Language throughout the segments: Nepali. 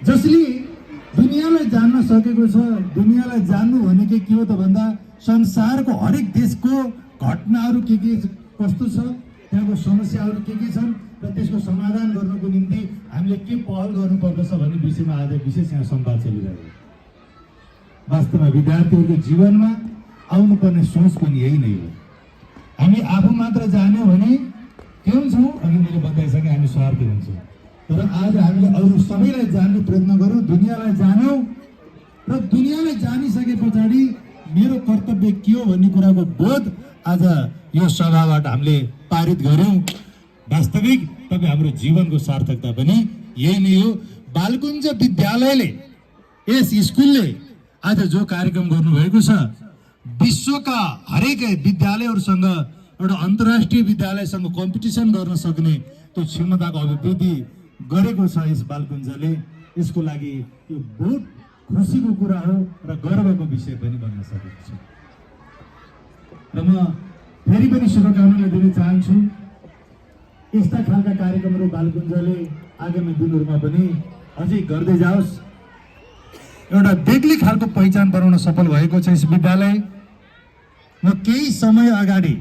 जसले दुनियाँलाई जान्न सकेको छ। दुनियाँलाई जान्नु भनेको के हो त भन्दा संसारको हरेक देशको घटनाहरू के कस्तो छ, त्यहाँको समस्याहरू के छन् र त्यसको समाधान गर्नको निम्ति हामीले के पहल गर्नुपर्दछ भन्ने विषयमा आज विशेष यहाँ संवाद चलिरहेको छ। वास्तवमा विद्यार्थीहरूको जीवनमा आउनुपर्ने सोच पनि यही नै हो। हामी आफू मात्र जाने भने के हुन्छौँ, अघि मैले बताइसकेँ, हामी स्वार्थी हुन्छौँ। तर आज हामीले अरू सबैलाई जान्ने प्रयत्न गरौँ, दुनियाँलाई जानौँ र दुनियाँलाई जानिसके पछाडि मेरो कर्तव्य के हो भन्ने कुराको बोध आज यो सभाबाट हामीले पारित गऱ्यौँ। वास्तविक तपाईँ हाम्रो जीवनको सार्थकता पनि यही नै हो। बालकुञ्ज विद्यालयले, यस स्कुलले आज जो कार्यक्रम गर्नुभएको छ, विश्वका हरेक विद्यालयहरूसँग एउटा अन्तर्राष्ट्रिय विद्यालयसँग कम्पिटिसन गर्न सक्ने त्यो क्षमताको अभिवृद्धि गरेको छ यस बालकुञ्जले। यसको लागि यो बहुत खुसीको कुरा हो र गर्वको विषय पनि बन्न सकेको छ। र म फेरि पनि शुभकामना दिन चाहन्छु। यस्ता खालका कार्यक्रमहरू बालकुञ्जले आगामी दिनहरूमा पनि अझै गर्दै जाओस्। एउटा बेग्लै खालको पहिचान बनाउन सफल भएको छ यस विद्यालय। म केही समय अगाडि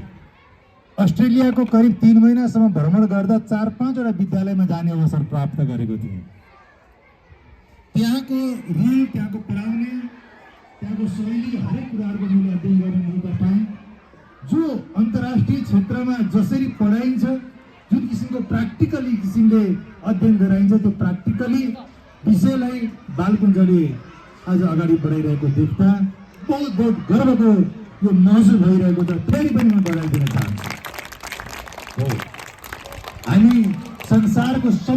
अस्ट्रेलियाको करिब 3 महिनासम्म भ्रमण गर्दा 4-5 वटा विद्यालयमा जाने अवसर प्राप्त गरेको थिएँ। त्यहाँको रुल, त्यहाँको पढाउने, त्यहाँको शैली, हरेक कुराहरूको मैले अध्ययन गर्ने मौका पाएँ। जो अन्तर्राष्ट्रिय क्षेत्रमा जसरी पढाइन्छ, जुन किसिमको प्र्याक्टिकली किसिमले अध्ययन गराइन्छ, त्यो प्र्याक्टिकली विषयलाई बालकुञ्जले आज अगाडि बढाइरहेको देख्दा बहुत बहुत गर्वको यो महसुस भइरहेको छ। फेरि पनि म बढाइ दिन चाहन्छु। हामी संसारको सबै